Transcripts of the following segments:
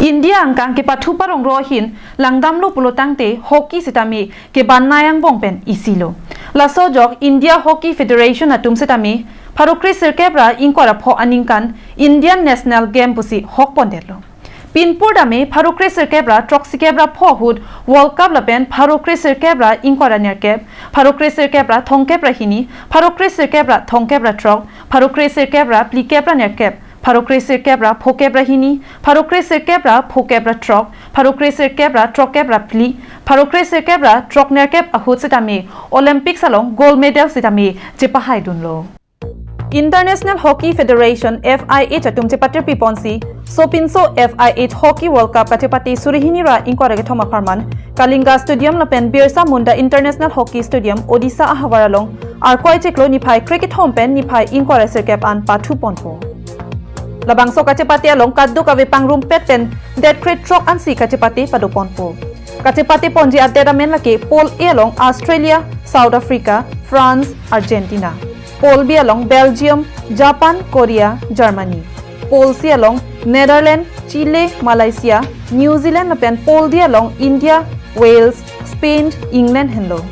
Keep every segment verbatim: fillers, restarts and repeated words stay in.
India angkang kepathu parongro ahin langdamlo pulo tangte hockey sitame kebanai angbong pen isilo. Laso ajok India Hockey Federation atum sitame pharo kre sirkep ra ingkoi ra pho aningkan Indian National Game pusi hokpondetlo. Pinpur dame pharo kre sirkep ra throksi kep ra pho ahut World Cup lapen pharo kre sirkep ra ingkoi ra nerkep, pharo kre sirkep ra thomkep ra hini, pharo kre sirkep ra thomkep ra throk, pharo kre sirkep ra phlikep ra nerkep, pharo kre sirkep ra phokep ra hini, pharo kre sirkep ra phokep ra throk, pharo kre sirkep ra throkkep ra phli, pharo kre sirkep ra throk nerkep ahut sitame Olympics along gold medal sitame chepahaidunlo. International Hockey Federation, F I H atum chepatirpi ponsi sopinso F I H Hockey World Cup kachepate suri hini ra ingkoi ra kethom apharman Kalinga Stadium lapen Birsa Munda International Hockey Stadium, Odisha ahavar along Arkoi chiklo niphai kre kethom pen niphai ingkoi ra sirkep an pathu ponpo. Labangso kachepate along kadokave pangrumpet pen det kre throk ansi kachepate pado ponpo. Kachepate ponji adet amen lake Pool A along Australia, South Africa, France, Argentina. Pool B along Belgium, Japan, Korea, Germany. Pool C along Netherlands, Chile, Malaysia, New Zealand lapen Pool D along India, Wales, Spain, England henlo.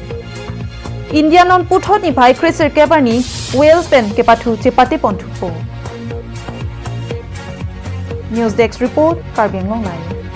India non puthot niphai kre sirkep arni Wales pen kepathu chepate ponthupo. News Desk Report, Karbi Anglong Live.